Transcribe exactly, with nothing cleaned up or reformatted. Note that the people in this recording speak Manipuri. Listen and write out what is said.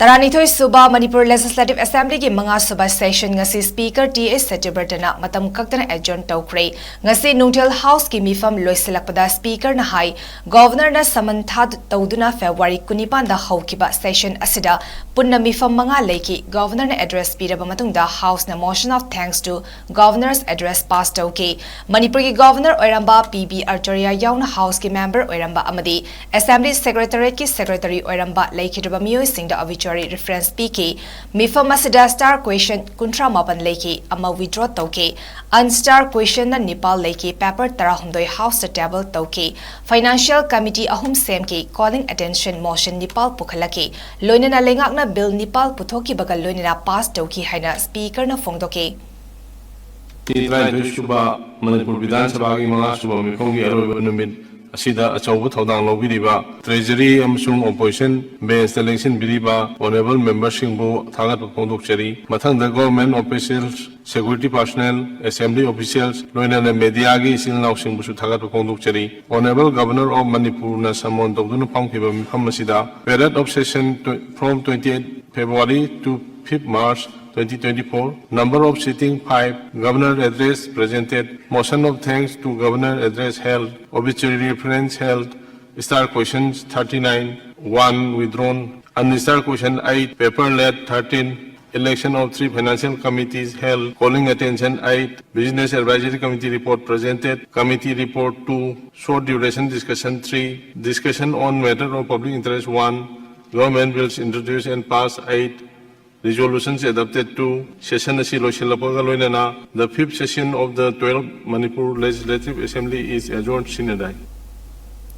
ꯇꯔꯥꯅꯤꯊꯣꯏ ꯁꯨꯕ ꯃꯅꯤꯄꯨꯔ Legislative Assembly ꯒꯤ ꯃꯉꯥ ꯁꯨꯕ session ꯉꯁꯤ Speaker ꯇꯤ ꯑꯩꯆ ꯁꯇ꯭ꯌꯕ꯭ꯔꯇꯅ ꯃꯇꯝ ꯀꯛꯇꯅ adjourn ꯇꯧꯈ꯭ꯔꯦ꯫ ꯉꯁꯤ ꯅꯨꯡꯊꯤꯜ House ꯀꯤ ꯃꯤꯐꯝ ꯂꯣꯏꯁꯤꯜꯂꯛꯄꯗ Speaker ꯅ ꯍꯥꯏ, Governor ꯅ summon ꯊꯥ ꯇꯧꯗꯨꯅ February ꯀꯨꯟꯅꯤꯄꯥꯟꯗ ꯍꯧꯈꯤꯕ session ꯑꯁꯤꯗ ꯄꯨꯟꯅ ꯃꯤꯐꯝ ꯃꯉꯥ ꯂꯩꯈꯤ꯫ Governor ꯅ address ꯄꯤꯔꯕ ꯃꯇꯨꯡꯗ House ꯅ motion of thanks to Governor's address pass ꯇꯧꯈꯤ꯫ ꯃꯅꯤꯄꯨꯔꯒꯤ Governor ꯑꯣꯏꯔꯝꯕ ꯄꯤ ꯕꯤ ꯑꯥꯆꯥꯔꯌ ꯌꯥꯎꯅ House ꯀꯤ member ꯑꯣꯏꯔꯝꯕ ꯑꯃꯗꯤ Assembly Secretariat ꯀꯤ Secretary ꯑꯣꯏꯔꯝꯕ ꯂꯩꯈꯤꯗ꯭ꯔꯕ ꯃꯤꯑꯣꯏꯁꯤꯡꯗ obituary reference ꯄꯤꯈꯤ꯫ ꯃꯤꯐꯝ ꯑꯁꯤꯗ star question ꯀꯨꯟꯊ꯭ꯔꯥ ꯃꯥꯄꯟ ꯂꯩꯈꯤ, ꯑꯃ withdraw ꯇꯧꯈꯤ꯫ Unstar question ꯅ ꯅꯤꯄꯥꯜ ꯂꯩꯈꯤ, paper ꯇꯔꯥꯍꯨꯝꯗꯣꯏ House ꯇ table ꯇꯧꯈꯤ꯫ Financial Committee ꯑꯍꯨꯝ ꯁꯦꯝꯈꯤ, calling attention motion ꯅꯤꯄꯥꯜ ꯄꯨꯈꯠꯂꯛꯈꯤ꯫ ꯂꯣꯏꯅꯅ ꯂꯩꯉꯥꯛꯅ bill ꯅꯤꯄꯥꯜ ꯄꯨꯊꯣꯛꯈꯤꯕꯒ ꯂꯣꯏꯅꯅ pass ꯇꯧꯈꯤ ꯍꯥꯏꯅ Speaker ꯅ ꯐꯣꯡꯗꯣꯛꯈꯤ꯫ ꯇꯔꯥꯅꯤꯊꯣꯏ ꯁꯨꯕ ꯃꯅꯤꯄꯨꯔ ꯕꯤꯙꯥꯟ ꯁꯚꯥꯒꯤ ꯃꯉꯥ ꯁꯨꯕ ꯃꯤꯐꯝꯒꯤ ꯑꯔꯣꯏꯕ ꯅꯨꯃꯤꯠ ꯑꯁꯤꯗ ꯑꯆꯧꯕ ꯊꯧꯗꯥꯡ ꯂꯧꯕꯤꯔꯤꯕ Treasury ꯑꯃꯁꯨꯡ Opposition Bench ꯇ ꯂꯦꯡꯁꯤꯟꯕꯤꯔꯤꯕ Honourable Member ꯁꯤꯡꯕꯨ ꯊꯥꯒꯠꯄ ꯐꯣꯡꯗꯣꯛꯆꯔꯤ꯫ ꯃꯊꯪꯗ Government Officials, Security Personnel, Assembly Officials, ꯂꯣꯏꯅꯅ media ꯒꯤ ꯏꯆꯤꯜ ꯏꯅꯥꯎꯁꯤꯡꯕꯨꯁꯨ ꯊꯥꯒꯠꯄ ꯐꯣꯡꯗꯣꯛꯆꯔꯤ꯫ Honourable Governor of Manipur ꯅ summon ꯇꯧꯗꯨꯅ ꯐꯝꯈꯤꯕ ꯃꯤꯐꯝ ꯑꯁꯤꯗ period of session tw-, from twenty-eight February to fifth March twenty twenty-four, number of sitting five, Governor address presented, motion of thanks to Governor address held, obituary reference held, star questions thirty-nine, one withdrawn, unstar question eight, paper led thirteen, election of three financial committees held, calling attention eight, business advisory committee report presented, committee report two, short duration discussion three, discussion on matter of public interest one, government bills introduced and passed eight, resolutions adopted two, session ꯑꯁꯤ ꯂꯣꯏꯁꯤꯜꯂꯛꯄꯒ ꯂꯣꯏꯅꯅ the fifth session of the twelfth Manipur Legislative Assembly is adjourned sine die.